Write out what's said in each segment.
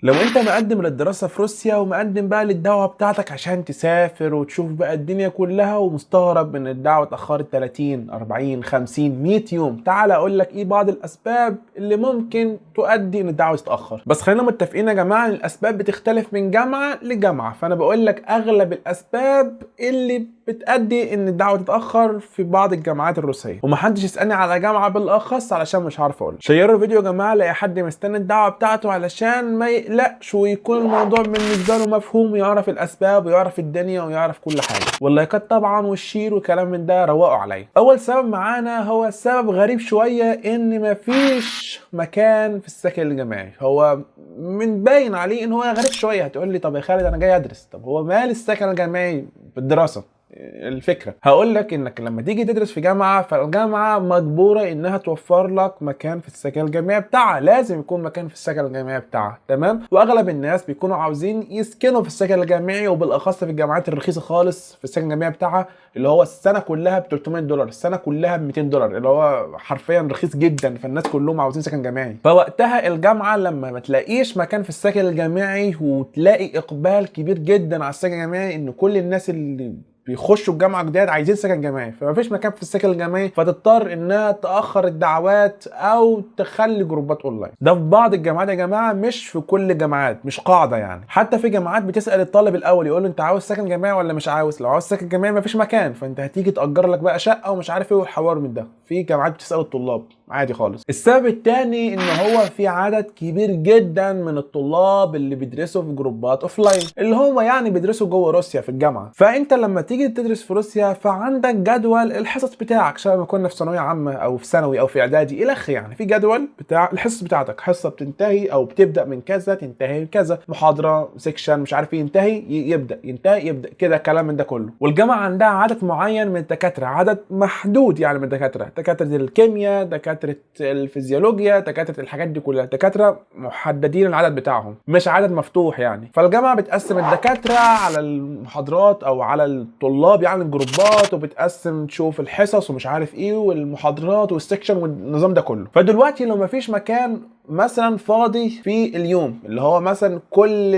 لو انت مقدم للدراسة في روسيا ومقدم بقى للدعوة بتاعتك عشان تسافر وتشوف بقى الدنيا كلها ومستغرب ان الدعوة اتأخرت 30 40 50 100 يوم، تعال اقول لك ايه بعض الاسباب اللي ممكن تؤدي ان الدعوة تتأخر. بس خلينا متفقين يا جماعة ان الاسباب بتختلف من جامعة لجامعة، فانا بقول لك اغلب الاسباب اللي بتأدي ان الدعوة تتأخر في بعض الجامعات الروسية، ومحدش يسألني على جامعة بالاخص علشان مش عارف اقول. شيروا الفيديو يا جماعة لاي حد مستني الدعوة بتاعته علشان ما يقلقش ويكون الموضوع بالنسبة له مفهوم ويعرف الاسباب ويعرف الدنيا ويعرف كل حاجة. واللايكات طبعا وال share وكلام من ده روقوا عليا. اول سبب معانا هو سبب غريب شوية، ان مفيش مكان في السكن الجامعي. هو من باين عليه ان هو غريب شوية. هتقول لي طب يا خالد انا جاي ادرس، طب هو مال السكن الجامعي بالدراسة؟ الفكرة هقول لك انك لما تيجي تدرس في جامعه، فالجامعه مجبوره انها توفر لك مكان في السكن الجامعي بتاعها، لازم يكون مكان في السكن الجامعي بتاعها، تمام؟ واغلب الناس بيكونوا عاوزين يسكنوا في السكن الجامعي، وبالاخص في الجامعات الرخيصة خالص في السكن الجامعي بتاعها، اللي هو السنة كلها ب $300، السنة كلها ب $200، اللي هو حرفيا رخيص جدا. فالناس كلهم عاوزين سكن جامعي. فوقتها الجامعة لما ما تلاقيش مكان في السكن الجامعي وتلاقي اقبال كبير جدا على السكن الجامعي، ان كل الناس اللي بيخشوا الجامعة جداد عايزين سكن جامعي، فما فيش مكان في السكن الجامعي، فتضطر انها تاخر الدعوات او تخلي جروبات اونلاين. ده في بعض الجامعات يا جماعة، مش في كل الجامعات، مش قاعدة يعني. حتى في جامعات بتسال الطالب الاول، يقول له انت عاوز سكن جامعي ولا مش عاوز؟ لو عاوز سكن جامعي ما فيش مكان، فانت هتيجي تاجر لك بقى شقه ومش عارف ايه والحوار من ده. في جامعات بتسال الطلاب عادي خالص. السبب الثاني ان هو في عدد كبير جدا من الطلاب اللي بيدرسوا في جروبات offline، اللي هم يعني بيدرسوا جوه روسيا في الجامعة. فانت لما تيجي تدرس في روسيا فعندك جدول الحصص بتاعك، شبه ما كنا في ثانوية عامة او في ثانوي او في اعدادي الى اخره، يعني في جدول بتاع الحصص بتاعتك، حصة بتنتهي او بتبدا من كذا تنتهي من كذا، محاضرة section مش عارف ايه ينتهي يبدا ينتهي يبدا كده، كلام من ده كله. والجامعة عندها عدد معين من الدكاتره، عدد محدود يعني من الدكاتره، دكاترة الكيمياء، دكاترة الفيزيولوجيا، دكاترة الحاجات دي كلها، دكاترة محددين العدد بتاعهم، مش عدد مفتوح يعني. فالجامعه بتقسم الدكاترة على المحاضرات او على الطلاب يعني الجروبات، وبتقسم تشوف الحصص ومش عارف ايه والمحاضرات وال section والنظام ده كله. فدلوقتي لو مفيش مكان مثلا فاضي في اليوم، اللي هو مثلا كل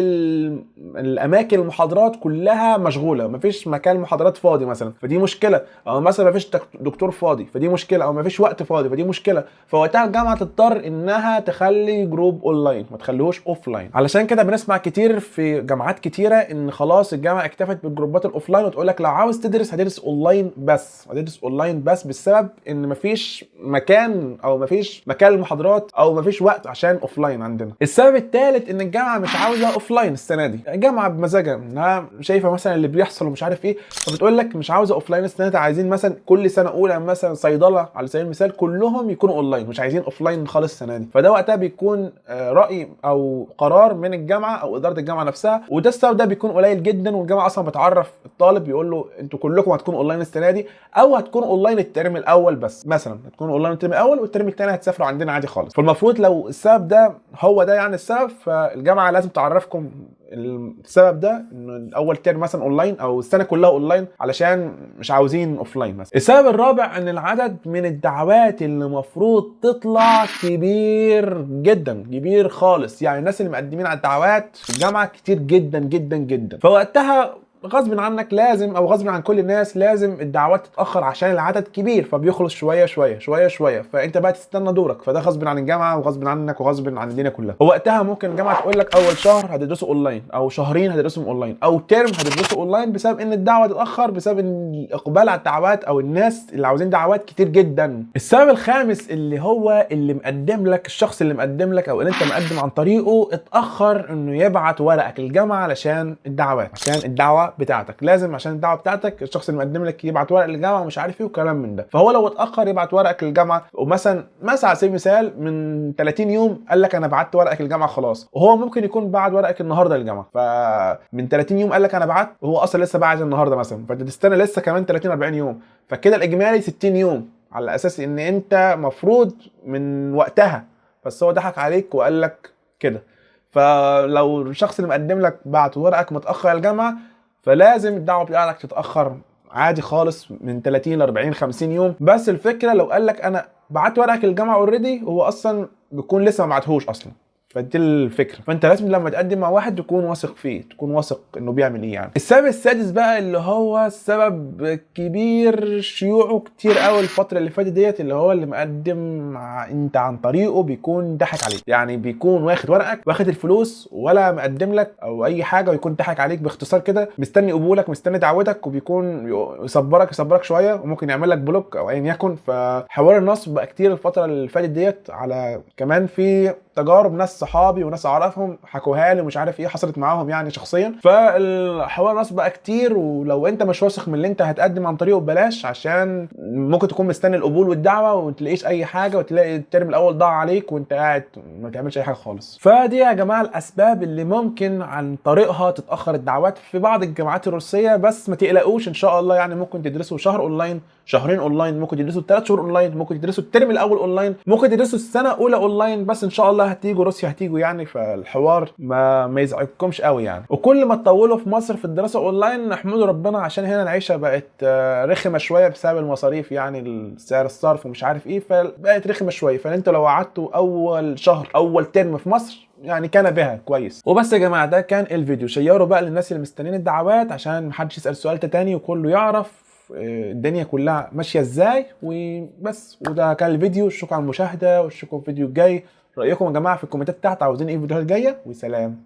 الاماكن المحاضرات كلها مشغولة، مفيش مكان محاضرات فاضي مثلا، فدي مشكلة. او مثلا مفيش دكتور فاضي، فدي مشكلة. او مفيش وقت فاضي، فدي مشكلة. فوقتها الجامعة تضطر انها تخلي group online، ما تخليهوش offline. علشان كده بنسمع كتير في جامعات كتيرة ان خلاص الجامعة اكتفت بالجروبات ال offline، وتقول لك لو عاوز تدرس هتدرس اونلاين بس، هتدرس اونلاين بس، بسبب ان مفيش مكان او مفيش مكان للمحاضرات او مفيش وقت عشان offline عندنا. السبب الثالث ان الجامعة مش عاوزه offline السنة دي. الجامعة بمزاجها انها شايفه مثلا اللي بيحصل ومش عارف ايه، فبتقول لك مش عاوزه offline السنة دي، عايزين مثلا كل سنة اولى مثلا صيدلة على سبيل المثال كلهم يكونوا اونلاين، مش عايزين offline خالص السنة دي. فده وقتها بيكون راي او قرار من الجامعة او ادارة الجامعة نفسها، وده السبب ده بيكون قليل جدا. والجامعة اصلا بتعرف الطالب، بيقول له انتوا كلكم هتكونوا اونلاين السنة دي، او هتكونوا اونلاين الترم الاول بس، مثلا هتكونوا اونلاين الترم الاول والترم الثاني هتسافروا عندنا عادي خالص. فالمفروض لو السبب ده هو ده يعني السبب، فالجامعه لازم تعرفكم السبب ده، ان اول ترم مثلا اونلاين او السنة كلها اونلاين علشان مش عاوزين offline مثلا. السبب الرابع ان العدد من الدعوات اللي المفروض تطلع كبير جدا، كبير خالص، يعني الناس اللي مقدمين على الدعوات في الجامعة كتير جدا جدا جدا. فوقتها غصب عنك لازم، او غصب عن كل الناس لازم الدعوات تتاخر عشان العدد كبير، فبيخلص شوية شوية شوية شوية، فانت بقى تستنى دورك. فده غصب عن الجامعة وغصب عنك وغصب عن الدنيا كلها. ووقتها ممكن الجامعة تقول لك اول شهر هتدرسوا اونلاين، او شهرين هتدرسهم اونلاين، او ترم هتدرسوا اونلاين، بسبب ان الدعوة تتاخر، بسبب ان الاقبال على الدعوات او الناس اللي عاوزين دعوات كتير جدا. السبب الخامس اللي هو اللي مقدم لك، الشخص اللي مقدم لك او اللي انت مقدم عن طريقه اتاخر انه يبعت ورقك الجامعة علشان الدعوات، عشان الدعوة بتاعتك، لازم عشان الدعوة بتاعتك الشخص اللي مقدم لك يبعت ورق للجامعة ومش عارف ايه وكلام من ده. فهو لو اتاخر يبعت ورقك للجامعة، ومثلا على سبيل المثال من 30 يوم قال لك انا بعت ورقك للجامعة خلاص، وهو ممكن يكون بعت ورقك النهارده للجامعة، فمن 30 يوم قال لك انا بعت، وهو اصلا لسه باعت النهارده مثلا، فانت تستنى لسه كمان 30 40 يوم، فكده الاجمالي 60 يوم على اساس ان انت مفروض من وقتها، بس هو ضحك عليك وقال لك كده. فلو الشخص اللي مقدم لك بعت ورقك متاخر الجامعة، فلازم الدعوة بتاعتك تتاخر عادي خالص من 30 ل 40 50 يوم. بس الفكرة لو قال لك انا بعت ورقك الجامعة already، هو اصلا بيكون لسه ما بعتهوش اصلا. فدي الفكرة. فانت لازم لما تقدم مع واحد تكون واثق فيه، تكون واثق انه بيعمل ايه يعني. السبب السادس بقى اللي هو السبب كبير شيوعه كتير قوي الفترة اللي فاتت ديت، اللي هو اللي مقدم انت عن طريقه بيكون ضحك عليك، يعني بيكون واخد ورقك، واخد الفلوس، ولا مقدم لك او اي حاجه، ويكون ضحك عليك باختصار كده، مستني قبولك، مستني دعوتك، وبيكون يصبرك يصبرك شويه، وممكن يعمل لك block او ايا يكن. فحوار النصب بقى كتير الفترة اللي فاتت ديت، على كمان في تجارب ناس صحابي وناس اعرفهم حكوها لي ومش عارف ايه حصلت معاهم يعني شخصيا. فالحوار النصب بقى كتير، ولو انت مش واثق من اللي انت هتقدم عن طريقه ببلاش، عشان ممكن تكون مستني القبول والدعوة وما تلاقيش اي حاجه، وتلاقي الترم الاول ضاع عليك وانت قاعد ما تعملش اي حاجة خالص. فدي يا جماعة الاسباب اللي ممكن عن طريقها تتاخر الدعوات في بعض الجامعات الروسيه. بس ما تقلقوش ان شاء الله، يعني ممكن تدرسوا شهر اونلاين، شهرين اونلاين، ممكن تدرسوا 3 شهور اونلاين، ممكن تدرسوا الترم الاول اونلاين، ممكن تدرسوا السنة الاولى اونلاين، بس ان شاء الله هتيجوا روسيا هتيجوا يعني. فالحوار ما يزعجكمش قوي يعني. وكل ما تطولوا في مصر في الدراسة اونلاين احمدوا ربنا، عشان هنا العيشة بقت رخمة شوية بسبب المصاريف يعني، سعر الصرف ومش عارف ايه، فبقت رخمة شويه. فانتوا لو قعدتوا اول شهر اول ترم في مصر يعني كان بها كويس. وبس يا جماعة ده كان الفيديو، شيروا بقى للناس اللي مستنيين الدعوات عشان محدش يسال سؤال تاني، وكله يعرف الدنيا كلها ماشية ازاي. وبس، وده كان الفيديو. شكرا على المشاهدة، واشوفكم في الفيديو الجاي. رايكم يا جماعة في الكومنتات تحت، عاوزين ايه الفيديوهات الجايه، وسلام.